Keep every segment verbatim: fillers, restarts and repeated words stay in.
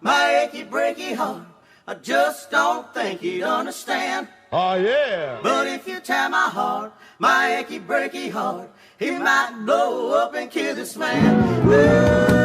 My achy breaky heart, I just don't think he'd understand. Oh, yeah. But if you tear my heart, my achy breaky heart, it might blow up and kill this man. Ooh, ooh.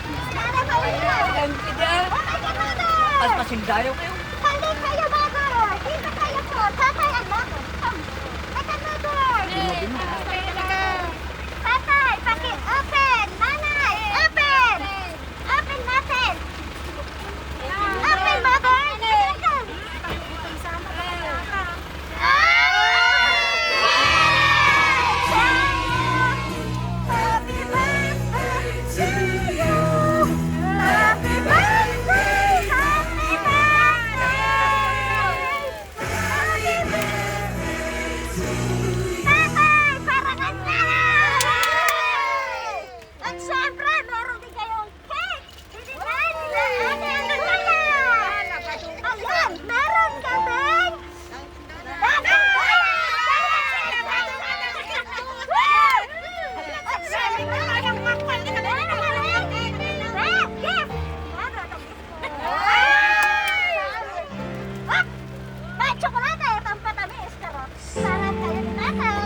Miss Kara, pauli na. Confident. Oh my God, mother! Paspasin tayo kayo. Pauli kayo, mother! Dito kayo po. Tatay, ang mother. Come. Ito, mother. Tatay, paki-open. Nanay, open. Open natin. Open, mother. Welcome. At syempre, meron din kayong cake! Ayan, meron kaming bagong gift! May tsokolate, pampatamis, charot. Parang kayo ni tatay.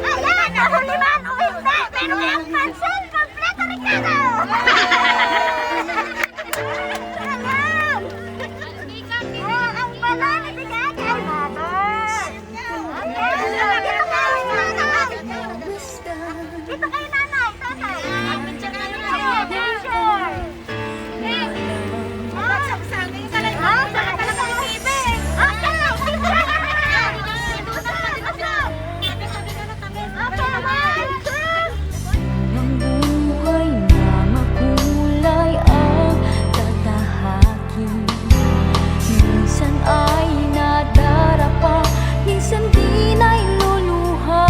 Ayan, nahuliman o hindi, pero may pansin, kompleto regalo! Ayan! Oh, ang balon, ibigay kay mother. Ayan, dito kayo, nanay. Dito kayo, nanay, tatay. Ayan, picture. Ang buhay na makulay ang tatahaki. Minsan ay nadarapa, minsan di nailuluha.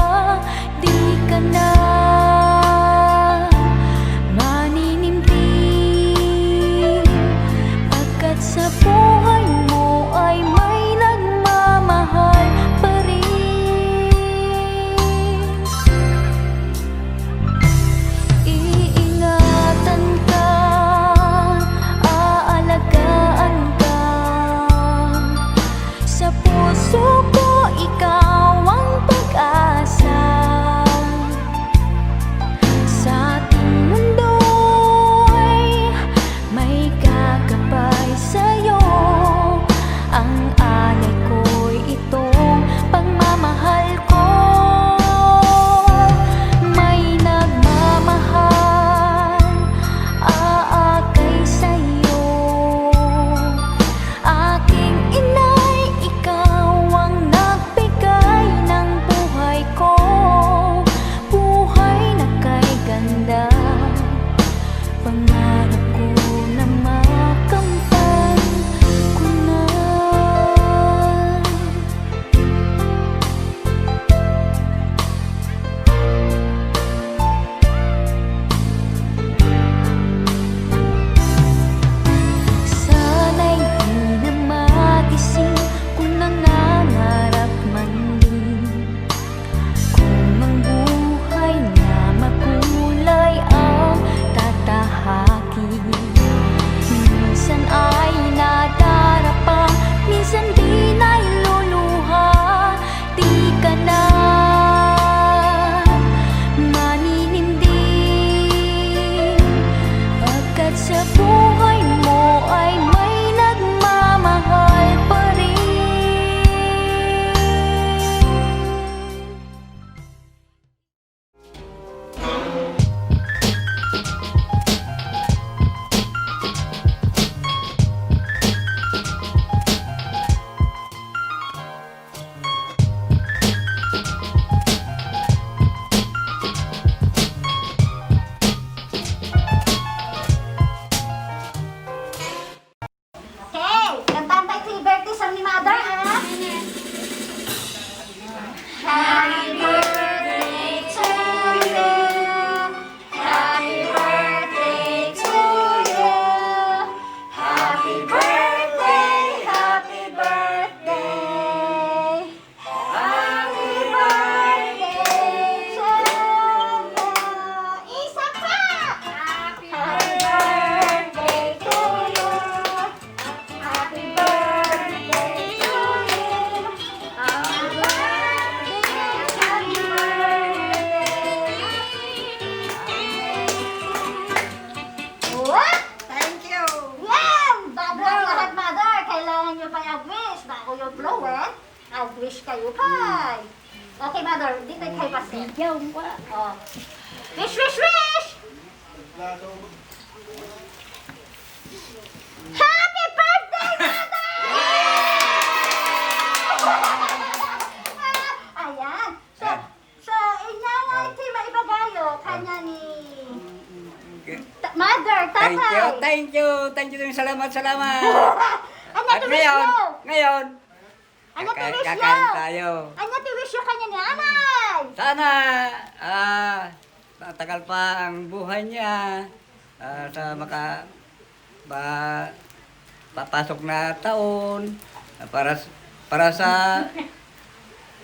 Di ka na maninimdim, pagkat sa buhay mo ay may nagmamahal pa rin. Iingatan ka, aalagaan ka. Sa puso ko, ikaw ang pag-asa. Sa ating mundo'y may gagabay sa'yo. Ang alay ko'y itong pagmamahal ko. May nagmamahal, aakay sa'yo. Aking inay, ikaw ang nagbigay ng buhay ko. Buhay na kay ganda, pangarap ko na makamtan ko na. Sana'y di na magising kung nangangarap man din. Kung ang buhay na makulay ang tatahaki. Minsan ay nadarapa, minsan di nailuluha. Di ka na maninimdim, pagkat sa buhay mo ay may nagmamahal pa rin. Mag-wish kayo, pay. Okay, mother, dito kayo pa, sir. Bigyan ko. Oh. Wish, wish, wish! Happy birthday, mother! Ayan. So, so, inya nga iti maibagayo, kanya ni ta-, mother, tatay. Thank you, thank you, thank you, salamat, salamat. Ano ti wish mo? Ngayon, ngayon, ano ti wish mo? Kakain tayo. Ano ti wish mo kanya ni anay? Sana, ah, matagal pa ang buhay niya, ah, sa maka-, ba, papasok na taon, ah, para s-, para sa,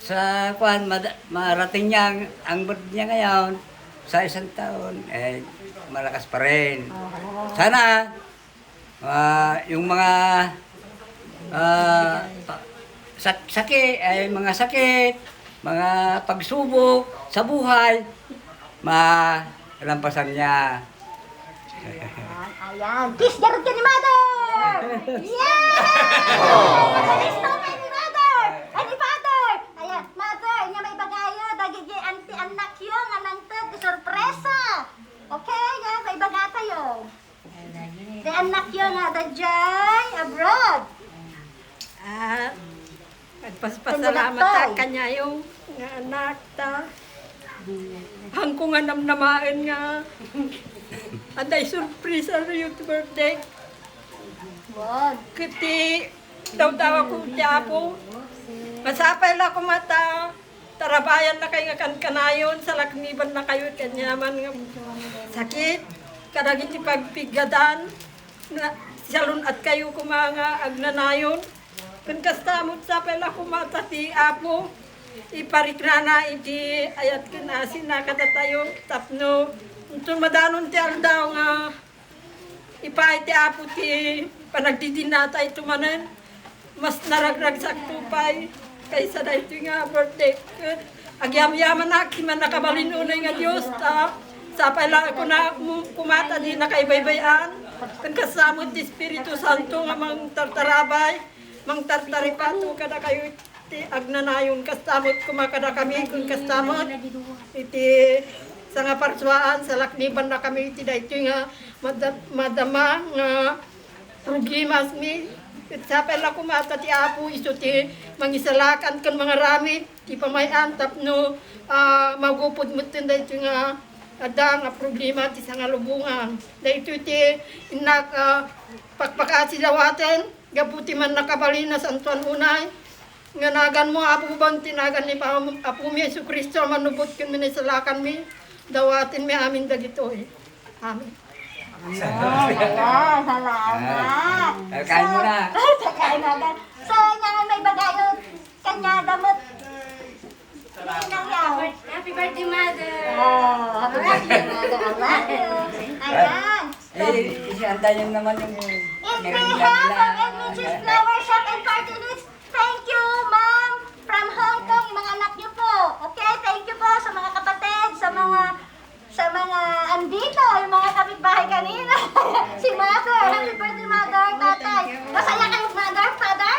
sa kuan, mad-, marating niya ang, ang birth niya ngayon, sa isang taon, eh, malakas pa rin. Oo. Sana, ah, yung mga, ah, pa-, sak-, saki-, ay, mga sakit, mga pagsubok sa buhay, malampasan niya. Ayan, ayan. Kiss garud ka ni mother! Yay! Kiss daw kay ni mother! Ay, ni father! Ayan, mother, inya maibagayo, dagiti anti annakyo nga nangted ti sorpresa. Okay, nga maibagatayo. Ti annakyo nga adda diay abroad. Ah, nagpaspasalamat Tumulak, Tay. Kaniayo nga anak ta. Haanko nga namnamaen nga adda surpresa iti birthday. Wow. Ket ti dawdawak ti Apo. Masapay la koma ta tarabayannakayo nga kankanayon, salaknibannakayo iti aniaman nga sakit, kadagiti pagpiggadan, nga salun-atkayo koma nga agnanayon. Ken kasta met, sapay la koma ta ti Apo ipariknana iti ayat ken asinna kadatayo tapno inton madanon ti aldaw nga ipaay ti Apo ti panagdidinnatayto manen. Mas naragragsakto pay kaysa daytoy nga birthday. Ket agyamyamanak ti Mannakabalin unay nga Dios, ta sapay la kuna-, mu-, koma ta dinaka ibaybay-an. Ken kasta met ti Espiritu Santo nga mangtartarabay, mangtartaripato kadakayo ti agnanayon, kasta met koma kadakami, ken kasta met iti sangaparsuaan, salaknibannakami iti daytoy nga mada-, madama nga problemami. Ket sapay la koma ta ti Apo isu ti mangisalakan ken mangaramid ti pamay-an tapno, ah, magupod metten daytoy nga adda nga problema ti sangalubongan. Daytoy ti innak, ah, pakpakaasi dawaten. Gapu ti Mannakabalin a Santoan unay, nga naganmo, Apo, ban ti nagan ni Pam-, Apomi Jesu-Cristo a mannubbot ken manisalakanmi, dawatenmi amin dagitoy. Amen. Ayan, ayan, salamat. Ah, kain muna. So, ay, kain muna. So, ania nga maibagayo kaniada met. Ninang Yao. Happy birthday, mother! Oh, happy birthday, mother. I love you. Ayan. Eh, isiantayan naman yung It's merienda behalf nila. Of Edmond's Flower Shop and Party Needs. Thank you, ma'am. From Hong Kong, yung mga anak niyo po. Okay, thank you po sa mga kapatid, sa mga, sa mga andito, yung mga kapitbahay kanina. Si mother, happy birthday, mother, tatay. Masaya kayo, mother, father?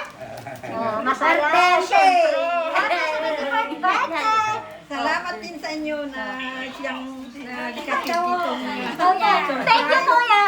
Oh, masaya, syempre. Happy seventy-fourth birthday! Salamat din sa inyo na siyang nagkakit dito. Kuya, thank you, kuya.